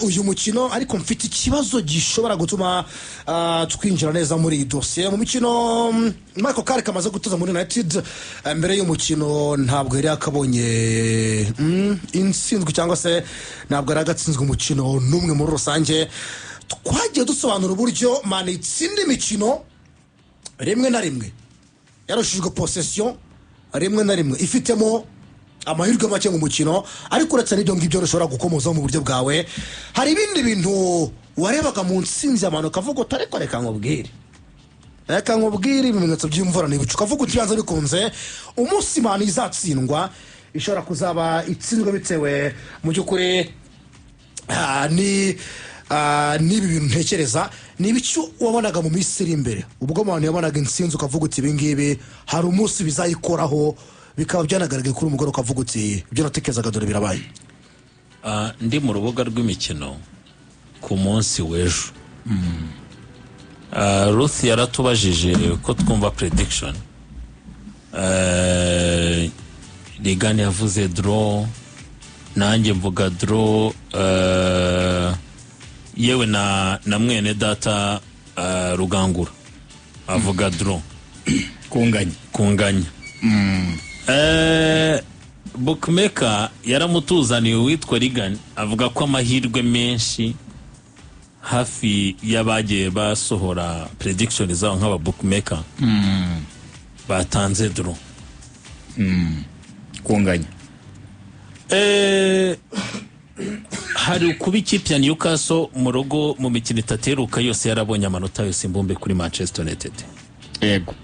Uyu mukino, ariko mfite ikibazo gishobora gutuma twinjira neza muri iyi dosiye. Mu mikino Michael Carrick amaze gutoza muri United, mbere y'umukino ntabwo yari yakabonye intsinzwi, cyangwa se ntabwo yari agatsinzwe umukino n'umwe muri rusange. Twagiye dusobanura uburyo Man itsinda imikino, rimwe na rimwe yarushijwe possession, rimwe na rimwe ifitemo amahirwe make mu mukino. Ariko uretse n'ibyo ngibyo ushobora gukomozaho mu buryo bwawe, hari ibindi bintu warebaga mu ntsinzi abantu ukavuga uti: "Ariko reka nkubwire ibimenyetso by'imvura n'ibicu," ukavuga uti: "Byanze bikunze umunsi Man izatsindwa ishobora kuzaba itsinzwe bitewe mu by'ukuri ni n'ibi bintu ntekereza." Ni ibiki wabonaga mu minsi iri imbere ubwo abantu yabonaga intsinzi, ukavuga uti: "Ibi ngibi hari umunsi bizayikoraho," bikaba byanagaragaye kuri umugore, ukavuga uti: "Ibyo natekerezaga dore birabaye"? Ndi mu rubuga rw'imikino ku munsi w'ejo, Ruth yaratubajije ko twumva prediction. Regan yavuze draw, nanjye mvuga draw, yewe na mwene data Rugangura avuga draw. Kunganya. Kunganya. Bookmaker yaramutuzaniye uwitwa Regan, avuga ko amahirwe menshi hafi y'abagiye basohora prediction zabo nk'aba bookmaker batanze draw. Kunganya. Hari kuba ikipe ya Newcastle mu rugo mu mikino itatu iheruka yose yarabonye amanota yose imbumbe kuri Manchester United. Yego,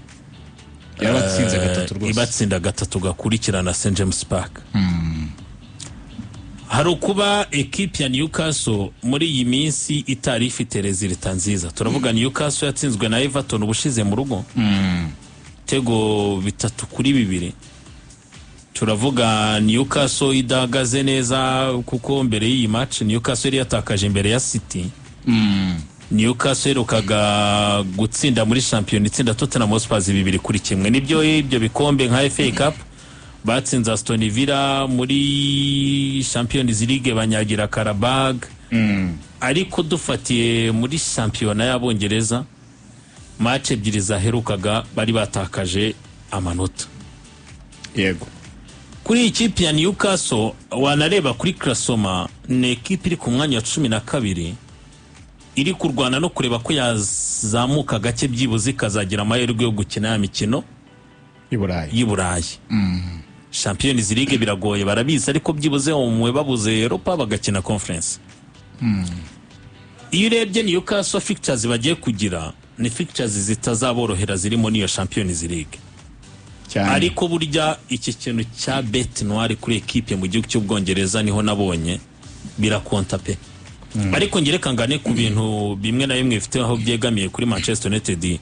yarabatsinze gatatu rwose. Ibatsinda gatatu gakurikirana St James Park. Hari ukuba ekipi ya Newcastle muri iyi minsi itari ifite résultat nziza. Turavuga Newcastle yatsinzwe na Everton ubushize mu rugo ibitego 3-2. Turavuga Newcastle idahagaze neza, kuko mbere y'iyi match Newcastle yari yatakaje imbere ya City. Newcastle iherukaga gutsinda muri shampiyona itsinda Tottenham Hotspur 2-1. Nibyo, ibyo bikombe nka FA Cup batsinze Aston Villa, muri Champions League banyagira Qarabag, ariko dufatiye muri shampiyona y'Abongereza, match ebyiri zaherukaga bari batakaje amanota. Kuri iyi kipe ya Newcastle, wanareba kuri classement, ni ekipe iri ku mwanya wa 12, iri kurwana no kureba ko yazamuka gake, byibuze ikazagira amahirwe yo gukina ya mikino i Burayi. Y'i Burayi. Champions League biragoye, barabizi, ariko byibuze umwe babuze Europa bagakina Conference. Iyo urebye Newcastle, fixtures bagiye kugira ni fixtures zitazaborohera, zirimo n'iyo Champions League. Ariko burya iki kintu cya bête noire kuri ekipe mu gihugu cy'Ubwongereza niho nabonye birakonta pe. Ariko ngereka ngane ku bintu bimwe na bimwe bifite aho byegamiye kuri Manchester United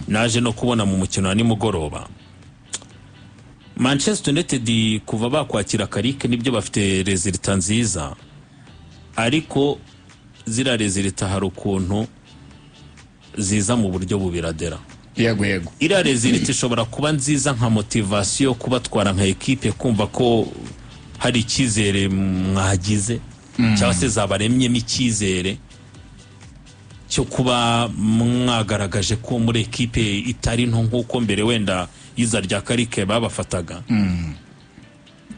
naje no kubona mu mukino wa nimugoroba. Manchester United kuva bakwakira Carrick, nibyo bafite résultat nziza, ariko ziriya résultat hari ukuntu ziza mu buryo bubiradera. yego yego Iriya résultat ishobora kuba nziza nka motivation, kubatwara nka ekipe, kumva ko hari icyizere mwagize, cyangwa se zabaremyemo icyizere cyo kuba mwagaragaje ko muri ekipe itari nto nk'uko mbere wenda iza rya Carrick babafataga,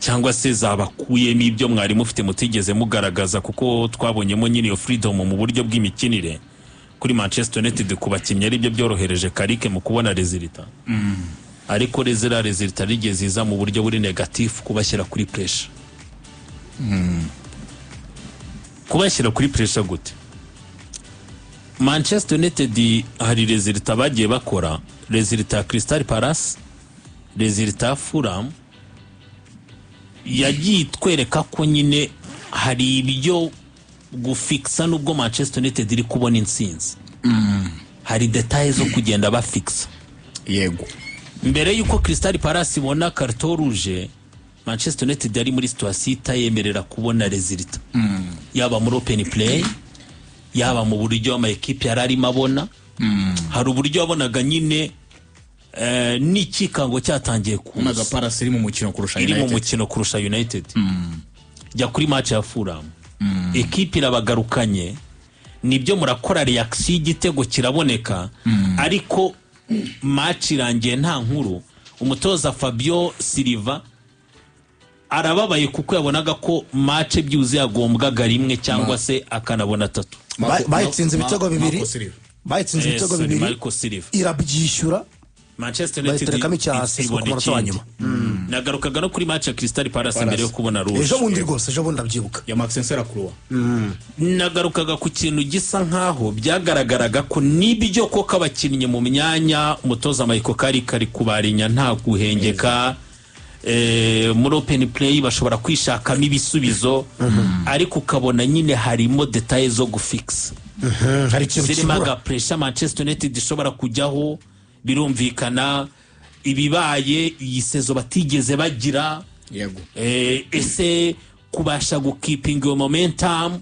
cyangwa se zabakuyemo ibyo mwari mufite mutigeze mugaragaza, kuko twabonyemo nyine iyo freedom mu buryo bw'imikinire kuri Manchester United ku bakinnyi, aribyo byorohereje Carrick mu kubona résultat. Ariko ziriya résultat rigeze ziza mu buryo buri négatif, kubashyira kuri pressure. Kubashyira kuri pressure gute? Manchester United hari résultat bagiye bakora, résultat ya Crystal Palace, résultat ya Fulham, yagiye itwereka ko nyine hari ibyo gufikisa. Nubwo Manchester United iri kubona intsinzi, hari détails zo kugenda bafikisa. Mbere y'uko Crystal Palace ibona carton rouge, Manchester United yari muri situation itayemerera kubona résultat, yaba muri open play, yaba mu buryo ama ekipe yari arimo abona. Hari uburyo wabonaga nyine n'ikikango cyatangiye Ubonaga kuza. Palace iri mu mukino kurusha Iri mu United. mukino kurusha United. Jya kuri match ya Fulham. Ekipe irabagarukanye, nibyo, murakora reaction, y'igitego kiraboneka, ariko match irangiye nta nkuru. Umutoza Fabio Silva arababaye kuko yabonaga ko match byuzuye yagombwaga rimwe cyangwa se akanabona atatu. Bayitsinze ibitego bibiri. Marco Silva. Bayitsinze ibitego Sorry, bibiri, Marco Silva. irabyishyura. Manchester United Bayiterekamo icya Sesko ibona ku munota wa ikindi. nyuma. Nagarukaga no kuri match ya Crystal Palace mbere yo kubona rouge. Ejo bundi rwose, ejo bundi ndabyibuka. Ya Maxence Lacroix. Nagarukaga ku kintu gisa nkaho byagaragaraga ko nibyo koko abakinnyi mu myanya, umutoza Michael Carrick ari kubarinya nta guhengeka, muri open play bashobora kwishakamo ibisubizo, ariko ukabona nyine harimo détails zo gufixa. Hari ikintu zirimo kibura. Agapressure Manchester United ishobora kujyaho, birumvikana ibibaye iyi saison batigeze bagira. Ese kubasha gukeepinga iyo momentum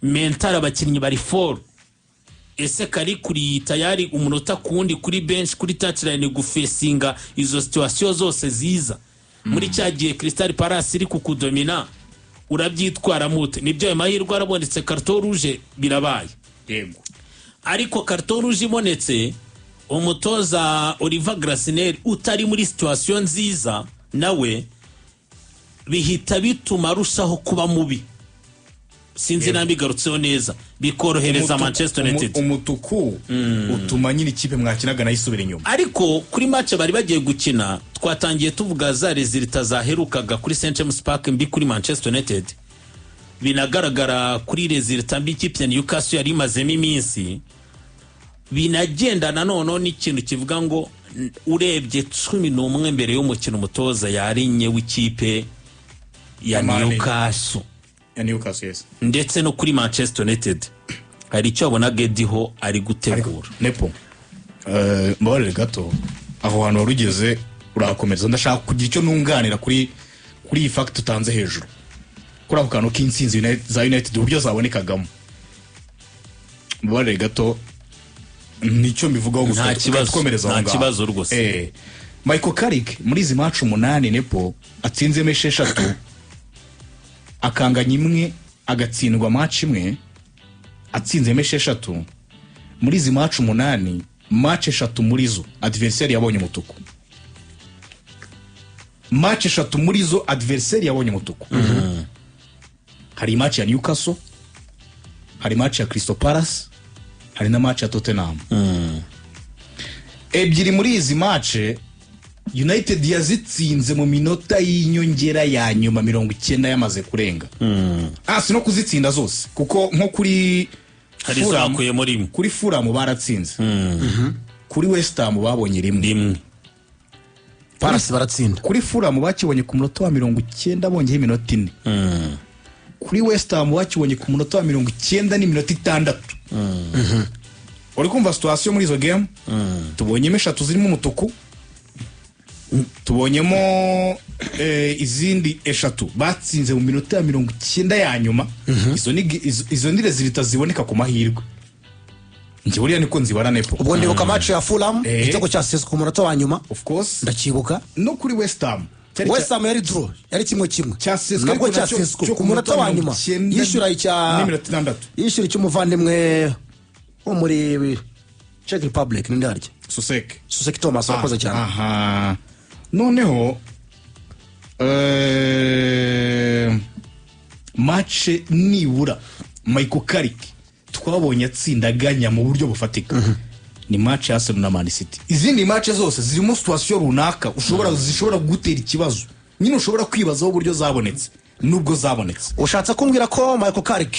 mental, abakinnyi bari fort, ese kari kuri tayari umunota ku wundi kuri bench, kuri touchline, gufacinga izo situation zose ziza muri cya gihe Crystal Palace iri kukudomina, urabyitwaramo ute? Nibyo, ayo mahirwe arabonetse, carton rouge birabaye. Ariko carton rouge ibonetse, umutoza Oliver Glasner utari muri situation nziza nawe, bihita bituma arushaho kuba mubi. Sinzi nambigarutseho neza, bikorohereza Manchester United. Umutuku utuma nyine ikipe mwakinaga nayo isubira inyuma. Ariko kuri match bari bagiye gukina, twatangiye tuvuga za résultats zaherukaga kuri St James Park mbi kuri Manchester United, binagaragara kuri résultats mbi ikipe ya Newcastle yari imazemo iminsi, binagendana noneho n'ikintu kivuga ngo urebye 11 mbere y'umukino umutoza yarinye w'ikipe ya Man. Newcastle Ya Newcastle, yes. ndetse no kuri Manchester United hari icyo wabonaga Ediho ari gutegura. Nepo, mbabarire gato, aho hantu wari ugeze urakomeza, ndashaka kugira icyo nunganira kuri iyi fact utanze hejuru, kuri ako kantu k'intsinzi za United uburyo zabonekagamo. Mbabarire gato, nicyo mbivugaho gusa. Nta kibazo, tukomereza aho nta ngaho. kibazo rwose. Michael Carrick muri izi match umunani, Nepo, atsinzemo esheshatu, akanganya imwe, agatsindwa match imwe, atsinzemo esheshatu muri izi match umunani, match eshatu muri zo adversaire yabonye umutuku. Match eshatu muri zo adversaire yabonye umutuku. Hari match ya Newcastle, hari match ya Crystal Palace, hari na match ya Tottenham. Ebyiri muri izi match United yazitsinze mu minota y'inyongera ya nyuma, 90 yamaze kurenga. Si no kuzitsinda zose, kuko nko kuri Hari izo bakuyemo rimwe. Kuri Fulham baratsinze, kuri West Ham babonye rimwe. Rimwe. Palace baratsinda. Kuri Fulham bakibonye ku munota wa 90 bongeyeho iminota 4. Kuri West Ham bakibonye ku munota wa 90 n'iminota 6. Uri kumva situation muri izo game? Tubonyemo eshatu zirimo umutuku, tubonyemo izindi eshatu batsinze mu minota ya 90 ya nyuma. Izo ni résultats ziboneka ku mahirwe, njye buriya niko nzibara, Nepo. Ubwo ndibuka match ya Fulham, igitego cya Sesko ku munota wa nyuma. Of course. Ndacyibuka. No kuri West Ham cyari West Ham yari draw, yari 1-1. Cya Sesko, nabwo ariko cya nacyo Sesko cyo ku munota wa nyuma, 90 yishyura icya n'iminota 6. Yishyura icy'umuvandimwe wo muri Czech Republic, ninde harya? Soucek. Soucek Thomas, wakoze cyane. Aha noneho match nibura Michael Carrick twabonye atsindaganya mu buryo bufatika ni match ya Arsenal na Man City. Izindi match zose zirimo situation runaka ushobora zishobora kugutera ikibazo nyine, ushobora kwibazaho uburyo zabonetse nubwo zabonetse. Ushatse kumbwira ko Michael Carrick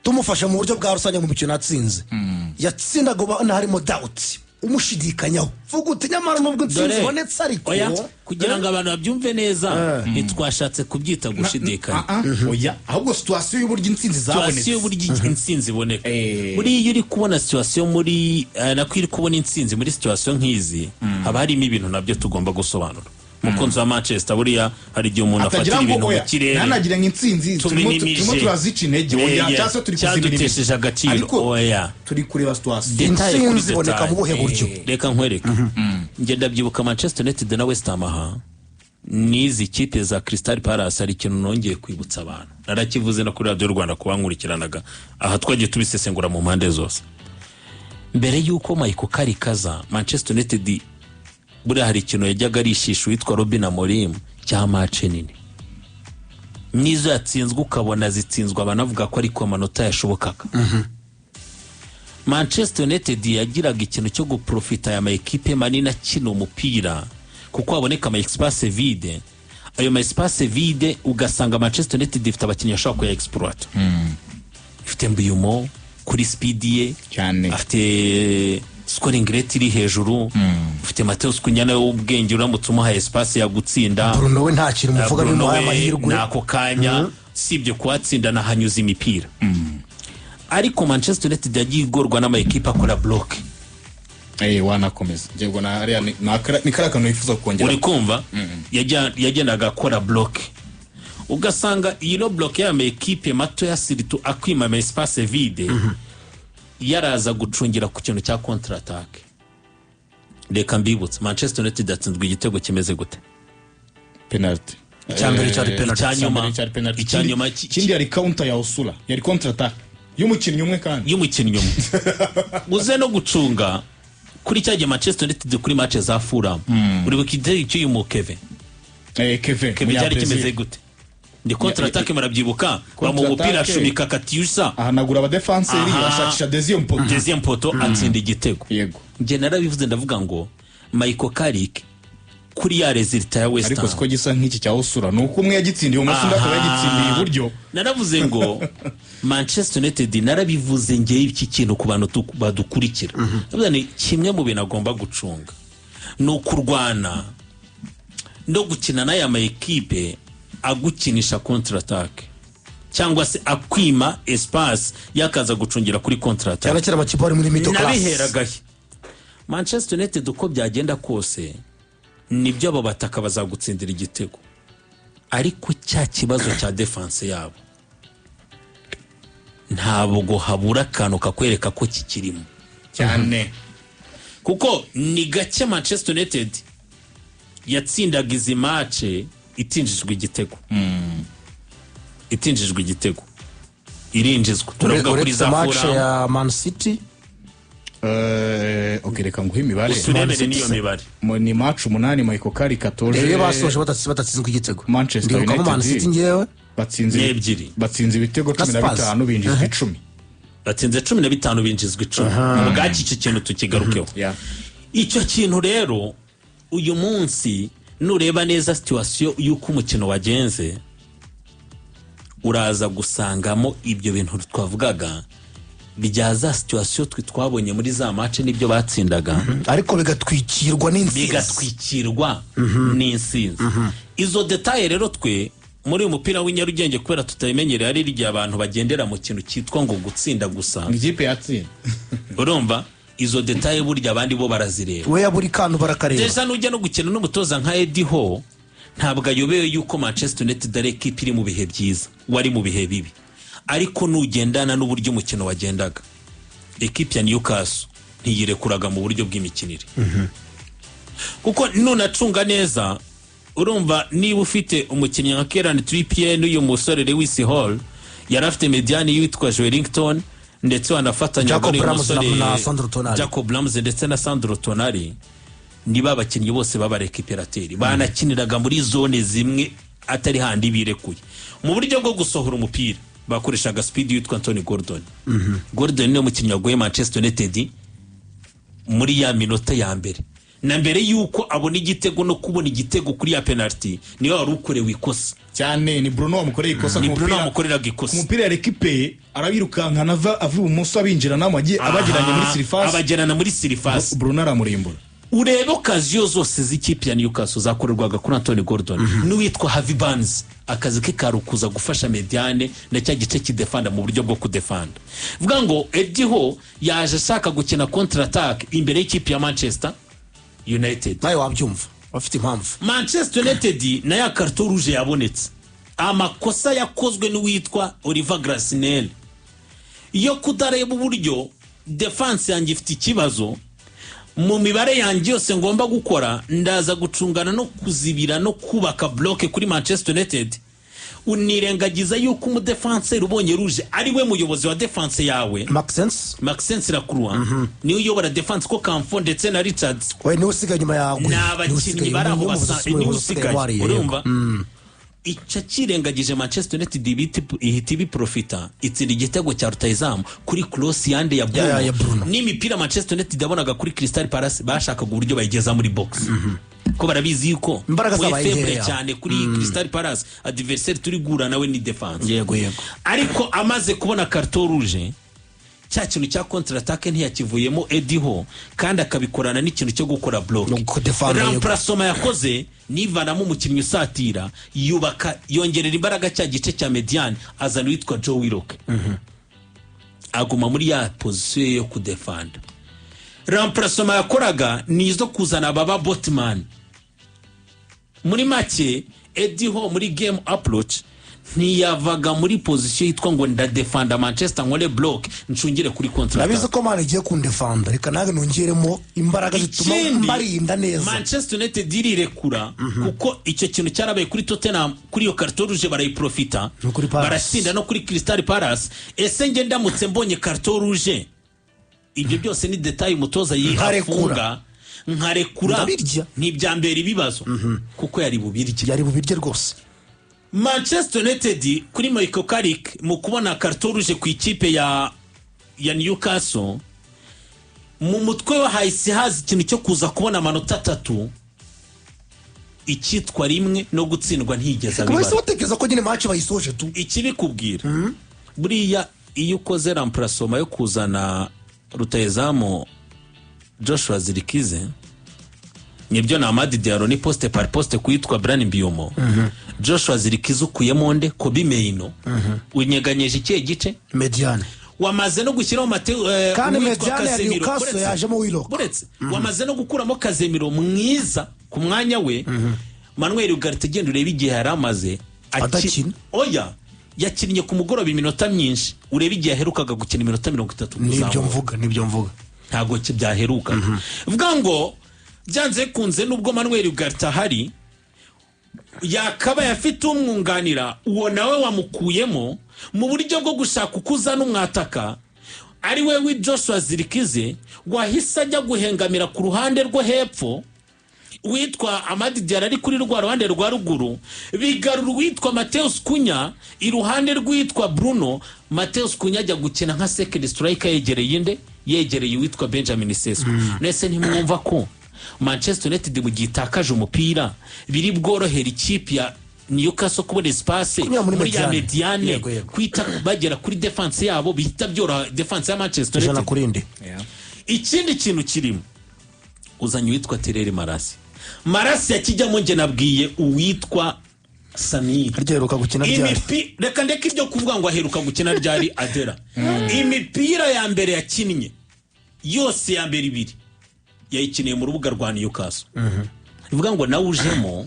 tumufashe mu buryo bwa rusange, mu mikino yatsinze, yatsindaga ubona harimo doubt, umushidikanyaho, vuga uti nyamara nubwo intsinzi Dore, ibonetse ariko oya, kugira ngo abantu babyumve neza, ntitwashatse kubyita gushidikanya. Ah, ah, oya, ahubwo situation y'uburyo intsinzi zabonetse. Situation y'uburyo intsinzi iboneka. Buriya iyo uri kubona situation muri nako iri kubona intsinzi muri situation nk'izi, haba harimo ibintu nabyo tugomba gusobanura. Umukunzi wa Manchester, buriya hari igihe umuntu atagira afatira ngo ibintu mu oya, kirere. ntanagira ngo intsinzi Tuminimije. turimo turazica intege, oya, cyangwa se turi kuziminimiza. Cyadutesheje agaciro. Ariko oya. turi kureba situation. Détail kuri Intsinzi iboneka détail. mu buhe buryo? Reka nkwereke, njye ndabyibuka Manchester United na West Ham aha. N'izi kipe za Crystal Palace, hari ikintu nongeye kwibutsa abantu, narakivuze no kuri Radiyo Rwanda ku bankurikiranaga. Aha twagiye tubisesengura mu mpande zose. Mbere y'uko Michael Carrick aza Manchester United, buriya hari ikintu yajyaga arishisha uwitwa Ruben Amorim cya match nini. N'izo yatsinzwe ukabona zitsinzwe abantu bavuga ko ariko amanota yashobokaga. Manchester United yagiraga ikintu cyo guprofita aya ma ekipe manini akina umupira, kuko haboneka ama espace vide. Ayo ma espace vide ugasanga Manchester United ifite abakinnyi bashobora kuya exploit. Ifite Mbeumo kuri speed ye, afite scoring rate iri hejuru, ufite Matheus Cunha nawe w'ubwenge, uramutse umuhaye espace yagutsinda. Bruno we nta kintu muvuga, Bruno bimuhaye we amahirwe. N'ako kanya sibye kuhatsinda nahanyuza imipira. Ariko Manchester United yagiye igorwa n'ama ekipe akora bloc. Wanakomeza, njye ubwo ariya ni kariya kantu wifuza kongera. Uri kumva, yagendaga akora bloc, ugasanga iyi no bloc y'ama ekipe mato ya surtout akwima ama espace vide, yaraza gucungira ku kintu cya contre attaque. Reka mbibutse, Manchester United yatsinzwe igitego kimeze gute? Penalty. Icya mbere cyari penalty. Icya nyuma. Icya mbere cyari penalty. Icya nyuma Ikindi yari counter ya Osula, yari contre attaque y'umukinnyi umwe kandi. Y'umukinnyi umwe. Uze no gucunga kuri cya gihe Manchester United kuri match za Fulham, uribuka igitego cy'uyu mu Kevin? Kevin. Kevin cyari kimeze gute? Ni contre attaque, murabyibuka, bamuha umupira, Contre-attaque. ashumika katyusha. Ahanagura abadefanseri, ashakisha deuxième poteau. Deuxième poteau, atsinda igitego. Njye narabivuze, ndavuga ngo Michael Carrick kuri ya résultat ya West Ariko Ham, siko gisa nk'iki cya Osula, ni uko umwe yagitsindiye ibumoso, undi akaba yagitsindiye iburyo. Naravuze ngo Manchester United, narabivuze ngewe iki kintu ku bantu badukurikira, ndavuga ni kimwe mu bintu agomba gucunga ni ukurwana no gukina n'aya ma ekipe agukinisha contre attaque cyangwa se akwima espace, yakaza gucungira kuri contre attaque. Cyane cyane amakipe ari muri middle class. Nabiheragahe Manchester United, uko byagenda kose nibyo, abo bataka bazagutsindira igitego, ariko cya kibazo cya défense yabo ntabwo habura akantu kakwereka ko kikirimo. Kuko ni gake Manchester United yatsindaga izi match itinjijwe igitego, itinjijwe igitego, irinjizwa. Turavuga kuri Uretse za match Fulham. ya Man City. Ok, reka nguhe imibare. Uturebere n'iyo mibare. Ni match 8 Michael Carrick atoje Iyo basoje badatsinzwe igitego. Manchester Ndibukamo Man United. City ngewe. Batsinze Ni ebyiri. Batsinze ibitego 15, Spurs. binjizwa 10. Batsinze 15, binjizwa 10. Ubwaki icyo kintu tukigarukeho. Icyo kintu rero, uyu munsi nureba neza situation y'uko umukino wagenze, uraza gusangamo ibyo bintu twavugaga bya za situation twe twabonye muri za match n'ibyo batsindaga, ariko bigatwikirwa n'intsinzi. Bigatwikirwa n'insinzi. Izo détails rero, twe muri uyu mupira w'i Nyarugenge, kubera tutabimenyereye, ari igihe abantu bagendera mu kintu cyitwa ngo gutsinda gusa. Ikipe yatsinda. Urumva, izo détails burya abandi bo barazireba. We ya buri kantu barakareba. Déjà nujya no gukina n'umutoza nka Eddie Howe, ntabwo ayobewe yuko Manchester United ari ekipe iri mu bihe byiza, wari mu bihe bibi. Ariko nugendana n'uburyo umukino wagendaga, ekipe ya Newcastle ntiyirekuraga mu buryo bw'imikinire. Kuko nunacunga neza, urumva niba ufite umukinnyi nka Kieran Trippier n'uyu musore Lewis Hall, yari afite médiane yitwa Joelinton, ndetse wanafatanya Jacob n'uyu Ramsey musore na Sandro Tonali. Jacob Ramsey ndetse na Sandro Tonali, niba abakinnyi bose baba récupérateurs, banakiniraga muri zone zimwe, atari handi birekuye. Mu buryo bwo gusohora umupira bakoreshaga speed yitwa Anthony Gordon. Gordon niwe mukinnyi waguye Manchester United muri ya minota ya mbere, na mbere yuko abona igitego, no kubona igitego kuri ya penalty niwe wari ukorewe ikosa. Cyane, ni Bruno wamukoreye ikosa. Ni Ku Bruno mupira, wamukoreraga ku ikosa. mupira ya récupéré, arabirukankana ava ibumoso, abinjiranamo, agiye abagiranye muri surface. Abagerana muri surface. Bruno aramurimbura. Urebe occasion zose z'ikipe ya Newcastle zakorerwaga kuri Anthony Gordon n'uwitwa Harvey Barnes. Akazi ke kari ukuza gufasha médiane na cya gice kidefanda mu buryo bwo kudefanda. Vuga ngo Eddie Howe yaje ashaka gukina contre attaque imbere y'ikipe ya Manchester United. Nawe wabyumva, bafite impamvu. Manchester United na ya carton rouge yabonetse, amakosa yakozwe n'uwitwa Oliver Glasner yo kutareba uburyo défense yanjye ifite ikibazo. Mu mibare yanjye yose ngomba gukora, ndaza gucungana no kuzibira no kubaka bloc kuri Manchester United. Unirengagiza yuko umudefanseri ubonye rouge ari we muyobozi wa défense yawe. Maxence. Maxence Lacroix niwe uyobora défense, ko Kamfo ndetse na Richards We niwe usigaye nyuma yawe. Ni abakinnyi bari aho basa, niwe usigaye. Urumva icyo akirengagije, Manchester United ihita ibiprofita, itsinda igitego cya rutayizamu kuri cross yande ya Ya, ya Bruno. Bruno. N'imipira Manchester United yabonaga kuri Crystal Palace, bashakaga uburyo bayigeza muri box, ko barabizi yuko Imbaraga we zabaye faible nkeya. cyane kuri Crystal Palace. Adversaire turi guhura nawe ni défense. yego yego Ariko amaze kubona carton rouge, cya kintu cya contre attaque ntiyakivuyemo Eddie Howe, kandi akabikorana n'ikintu cyo gukora block. No kudefanda, yego. Remplacement yakoze nivanamo umukinnyi usatira, yubaka, yongerera imbaraga cya gice cya médiane, azana uwitwa Joe Willock, aguma muri ya position ye yo kudefanda. Remplacement yakoraga ni izo kuzana ababa Botman. Muri make, Eddie Howe muri game approach ntiyavaga muri position yitwa ngo ndadefanda Manchester, nkore block, ncungire kuri contre. Ndabizi ko Man igiye kundefanda, reka nawe nongeremo imbaraga zituma Ikindi, mbarinda neza. Manchester United irirekura, kuko icyo kintu cyarabaye kuri Tottenham, kuri iyo carton rouge barayiprofita, No kuri Palace. baratsinda, no kuri Crystal Palace. Ese njye ndamutse mbonye carton rouge, ibyo byose ni détail umutoza Nkarekura. yihafunga, nkarekura, Ndabirya. ntibyambera ibibazo, kuko yari bubirye. Yari bubirye rwose. Manchester United kuri Michael Carrick, mu kubona carton rouge ku ikipe ya Newcastle, mu mutwe we hahise haza ikintu cyo kuza kubona amanota atatu. Icyitwa rimwe no gutsindwa ntiyigeze Bahise abibara. batekereza ko nyine match bayisoje tu. Ikibikubwira, buriya iyo ukoze remplacement yo kuzana rutayezamu Joshua Zirkzee, nibyo, ni Amad Diallo, ni poste par poste kuyitwa Bryan Mbeumo. Joshua Zirkzee ukuyemo nde? Kobbie Mainoo. Unyeganyeje ikihe gice? Médiane. Wamaze no gushyiraho Mateo Kandi uwitwa médiane ya Casemiro. Newcastle yajemo Willock. Buretse, wamaze no gukuramo Casemiro mwiza ku mwanya we. Manuel Ugarte, genda urebe igihe yari amaze Adakina. Oya, yakinnye ku mugoroba iminota myinshi. Urebe igihe yaherukaga gukina iminota 30 Nibyo. kuzamura. Mvuga nibyo mvuga. Ntabwo byaheruka. Vuga ngo byanze bikunze, nubwo Manuel Ugarte ahari, yakabaye afite umwunganira, uwo nawe wamukuyemo mu buryo bwo gushaka uko uzana umwataka, ari we wi Joshua Zirkzee, wahise ajya guhengamira ku ruhande rwo hepfo, witwa Amad Diallo ari kuri rwa ruhande rwa ruguru, bigarura uwitwa Matheus Cunha iruhande rw'uwitwa Bruno. Matheus Cunha ajya gukina nka second striker, yegereye inde? Yegereye uwitwa Benjamin Sesko. Nese ntimwumva ko Manchester United mu gihe itakaje umupira biri bworohera ikipe ya Newcastle kubona espace Kunyura muri muri ya médiane. médiane, Yego, yego. kwita bagera kuri défense yabo, bihita byoroha défense ya Manchester ijana United. kuri indi. Ikindi kintu kirimo, uzanye uwitwa Tyrell Malacia. Malacia yakijyamo, njye nabwiye uwitwa Samir, Harya aheruka gukina ryari? Reka ndeke ibyo kuvuga ngo aheruka gukina ryari. Adera, imipira ya mbere yakinnye yose, ya mbere ibiri, yayikiniye mu rubuga rwa Newcastle. Bivuga ngo nawe ujemo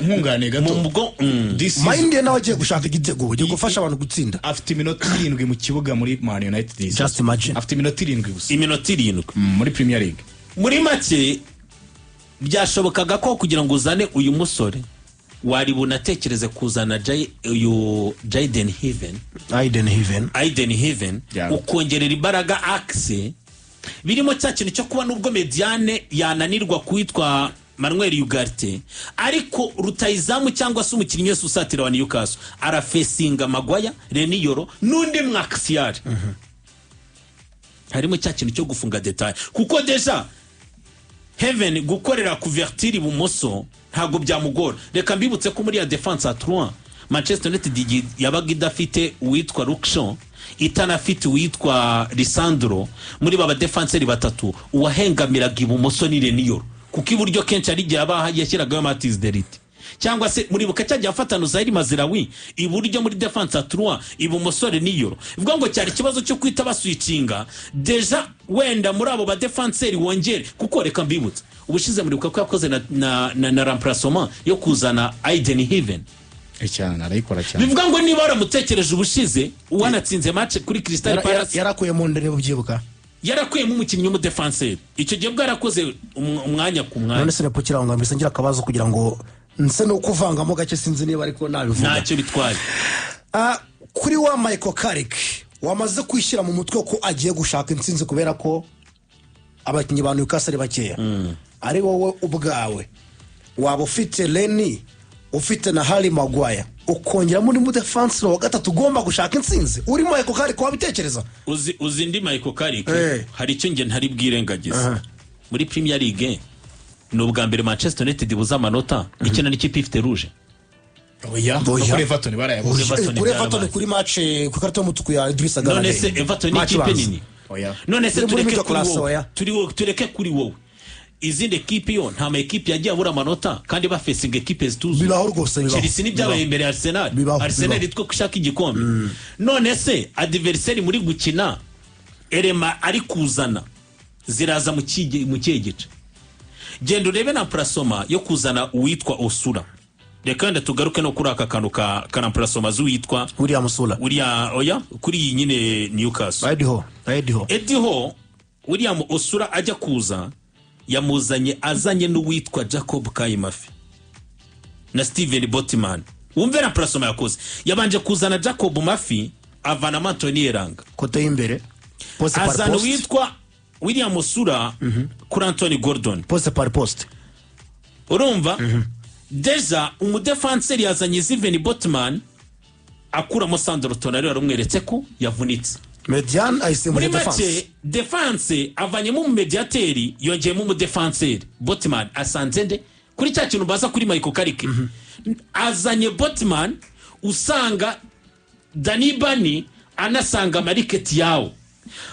Nkunganiye gato. mu bwo This season, Mind nawe agiye gushaka igitego, agiye gufasha abantu gutsinda. Afite iminota 7 mu kibuga muri Man United this Just season. imagine. Afite iminota 7 gusa. Iminota 7. Muri Premier League. Muri make, byashobokaga ko kugira ngo uzane uyu musore wari bunatekereze kuzana uyu Jayden Heaven. Ayden Heaven. Ayden Heaven. Ukongerera imbaraga axe, birimo cya kintu cyo kuba nubwo médiane yananirwa kuwitwa Manuel Ugarte, ariko rutayizamu cyangwa se umukinnyi wese usatira wa Newcastle arafesinga Maguire, Leny Yoro n'undi mwaxiyari. Harimo cya kintu cyo gufunga détail, kuko déjà Heaven gukorera couverture ibumoso ntabwo byamugora. Reka mbibutse ko muri ya défense à 3 Manchester United igihe yabaga idafite uwitwa Luke Shaw, itanafite uwitwa Lisandro, muri ba badefanseri batatu uwahengamiraga ibumoso ni Leny Yoro, kuko iburyo kenshi ari igihe aba yashyiragayo Matthijs de Ligt, cyangwa se muribuka cyagiye afatana Noussair Mazraoui iburyo muri défense à 3, ibumoso Leny Yoro. Bivuga ngo cyari ikibazo cyo kwita baswicinga déjà wenda muri abo badefanseri wongere, kuko reka mbibutse, ubushize muribuka ko yakoze na remplacement yo kuzana Ayden Heaven. Cyane, arayikora cyane. Bivuga ngo niba waramutekereje ubushize, wanatsinze match kuri Crystal Palace. Yarakuye mu nda, niba ubyibuka. Yarakuyemo umukinnyi w'umudefanseri, icyo gihe bwarakoze umwanya ku mwanya. None se nepo kirangwa mbese ngira akabazo kugira ngo nse no kuvangamo gake, sinzi niba ariko nabivuga. Ntacyo bitwaye. Kuri wa Michael Carrick wamaze kwishyira mu mutwe ko agiye gushaka intsinzi kubera ko abakinnyi ba Newcastle ari bakeya, ari wowe ubwawe waba ufite Leny, ufite na Harry Maguire, ukongeramo undi mudefanseri wa gatatu ugomba gushaka intsinzi, uri Michael Carrick wabitekereza? Uzi indi Michael Carrick, hari icyo njye ntari bwirengagize. Muri Premier League ni ubwa mbere Manchester United ibuze amanota ikina n'ikipe ifite rouge. Oya, no. Oya. Kuri Everton barayabuze. Kuri Everton Kuri byarabaye. Everton, kuri match ku ikarita y'umutuku ya Idrissa Gana None Gueye. se Everton ni Match ikipe ibanza. nini? Oya. None se Iri muri tureke middle kuri class, wowe, oya. tureke kuri wowe, izindi ekipi yo nta ma ekipi yagiye abura amanota kandi bafesinga ekipe zituzuye? Bibaho rwose, bibaho. Chelsea ntibyabaye imbere ya Arsenal? Bibaho, Arsenal bibaho. yitwa ko ishaka igikombe. None se adversaire muri gukina erema ari kuzana ziraza mu kihe gice? Genda urebe na remplacement yo kuzana uwitwa Osula. Reka wenda tugaruke no kuri aka kantu ka remplacement z'uwitwa William Sula. Uriya, oya, kuri iyi nyine Newcastle. Eddie Howe, Eddie Howe. Eddie Howe, William Osula ajya kuza yamuzanye azanye n'uwitwa Jacob Kai Murphy na Steven Botman. Wumve na remplacement yakoze: yabanje kuzana Jacob Murphy, avanamo Anthony Elanga. Côté y'imbere, poste par Azana poste. uwitwa William Osula kuri Anthony Gordon. Poste par poste. Urumva déjà umudefanseri yazanye Steven Botman, akuramo Sandro Tonali warumweretse ko yavunitse. Médiane ayisimbuje Muri défense. make défense avanyemo umumediateri, yongeyemo umudefanseri Botman. Asanze nde kuri cya kintu baza kuri Michael Carrick? Azanye Botman, usanga Danny Burn, anasanga Malick Thiaw,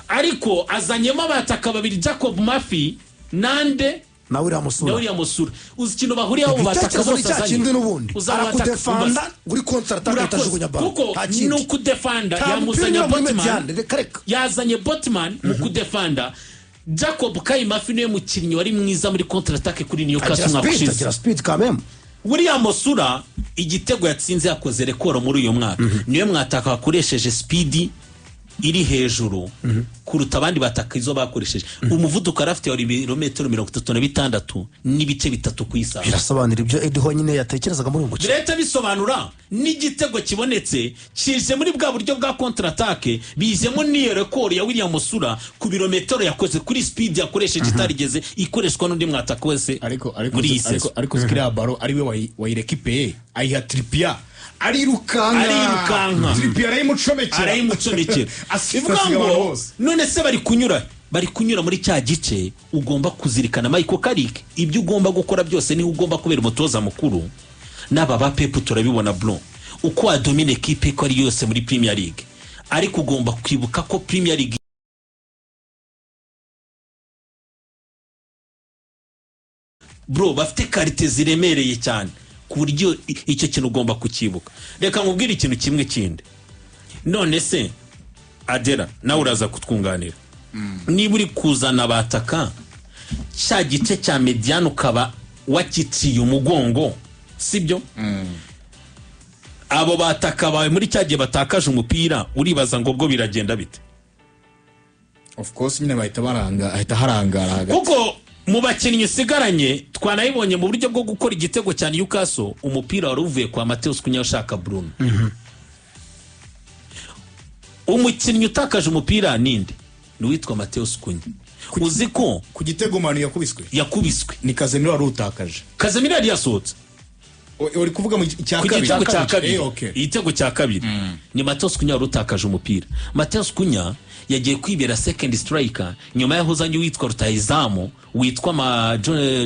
ariko azanyemo abataka babiri, Jacob Murphy nande? Na William Na Sula. William Osula. Uzi ikintu bahuriyeho abo bataka Ibitekerezo ni bose cya azanye? kindi n'ubundi. Uzi abo bataka- Arakudefanda uri contre attaque, Urakoze. atajugunya ballon. Kuko Nta ni kindi. ukudefanda. Nta mupira Yamuzanye unyura muri Botman. médiane, reka reka. Yazanye Botman mu kudefanda. Jacob Kai Murphy niwe mukinnyi wari mwiza muri contre attaque kuri Newcastle Agira umwaka speed, ushize. agira speed quand même. William Osula igitego yatsinze, yakoze record muri uyu mwaka, niwe mwataka wakoresheje speed iri hejuru kuruta abandi bataka izo bakoresheje. Umuvuduko yari afite wari ibirometero 36.3 ku isaha. Birasobanura ibyo Eddie Howe nyine yatekerezaga muri uyu mukino. Birahita bisobanura n'igitego kibonetse kije muri bwa buryo bwa contre attaque, bijemo n'iyo record ya William Osula ku birometero yakoze, kuri speed yakoresheje itarigeze ikoreshwa n'undi mwataka wese Ariko muri iyi ariko saison. Ariko kiriya ballon ari we wayirekipeye, ayiha Trippier, arirukanka. Arirukanka. Trippier arayimucomekera. Arayimucomekera. Asiga Bivuga abantu ngo bose. none se bari kunyura muri cya gice? Ugomba kuzirikana Michael Carrick, ibyo ugomba gukora byose niho ugomba kubera umutoza mukuru. N'aba ba Pep turabibona bro, uko wadomina ekipe ko ari yose muri Premier League, ariko ugomba kwibuka ko Premier League bro bafite qualité ziremereye cyane, ku buryo icyo kintu ugomba kucyibuka. Reka nkubwire ikintu kimwe kindi. None se Adera, nawe uraza kutwunganira, niba uri kuzana abataka, cya gice cya médiane ukaba wakiciye umugongo, sibyo? Abo bataka bawe muri cya gihe batakaje umupira, uribaza ngo bwo biragenda bite? Of course nyine bahita baranga, ahita harangara hagati. Kuko mu bakinnyi usigaranye, twanabibonye mu buryo bwo gukora igitego cya Newcastle, umupira wari uvuye kwa Matheus Cunha ushaka Bruno. Umukinnyi utakaje umupira ninde? Ni uwitwa Matheus Cunha. Uzi ko Ku gitego Manu yakubiswe, yakubiswe, ni Casemiro wari utakaje. Casemiro yari yasohotse. Uri kuvuga mu cya Ku kabiri? gitego cya kabiri. Okay. Igitego cya kabiri ni Matheus Cunha wari utakaje umupira. Matheus Cunha yagiye kwibera second striker nyuma yaho uzanye uwitwa rutahizamu witwa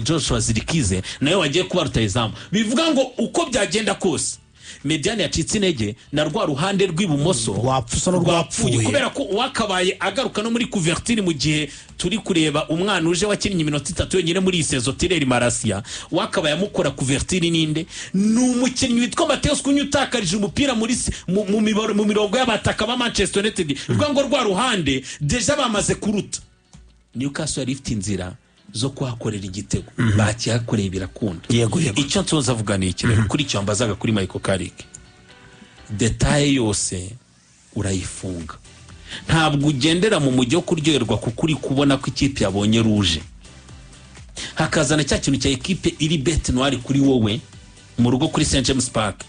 Joshua Zirkzee, nawe wagiye kuba rutahizamu. Bivuga ngo uko byagenda kose médiane yacitse intege, na rwa ruhande rw'ibumoso Rwapfa n'urwapfuye. Kubera ko uwakabaye agaruka no muri couverture, mu gihe turi kureba umwana uje wakinnye iminota 3 yonyine muri iyi saison, Tyrell Malacia, wakabaye amukora couverture ninde? Ni umukinnyi witwa Matheus Cunha utakarije umupira muri mu mirongo y'abataka ba Manchester United. Bivuga ngo rwa ruhande déjà bamaze kuruta. Newcastle yari ifite inzira zo kuhakorera igitego, bakihakoreye birakunda. Yego. Icyo nsoza avuga ni iki rero kuri icyo mbazaga kuri Michael Carrick? Détail yose urayifunga. Ntabwo ugendera mu mujyi wo kuryoherwa, kuko uri kubona ko ikipe yabonye rouge, hakazana cya kintu cya ekipe iri bête noire kuri wowe mu rugo kuri St James Park.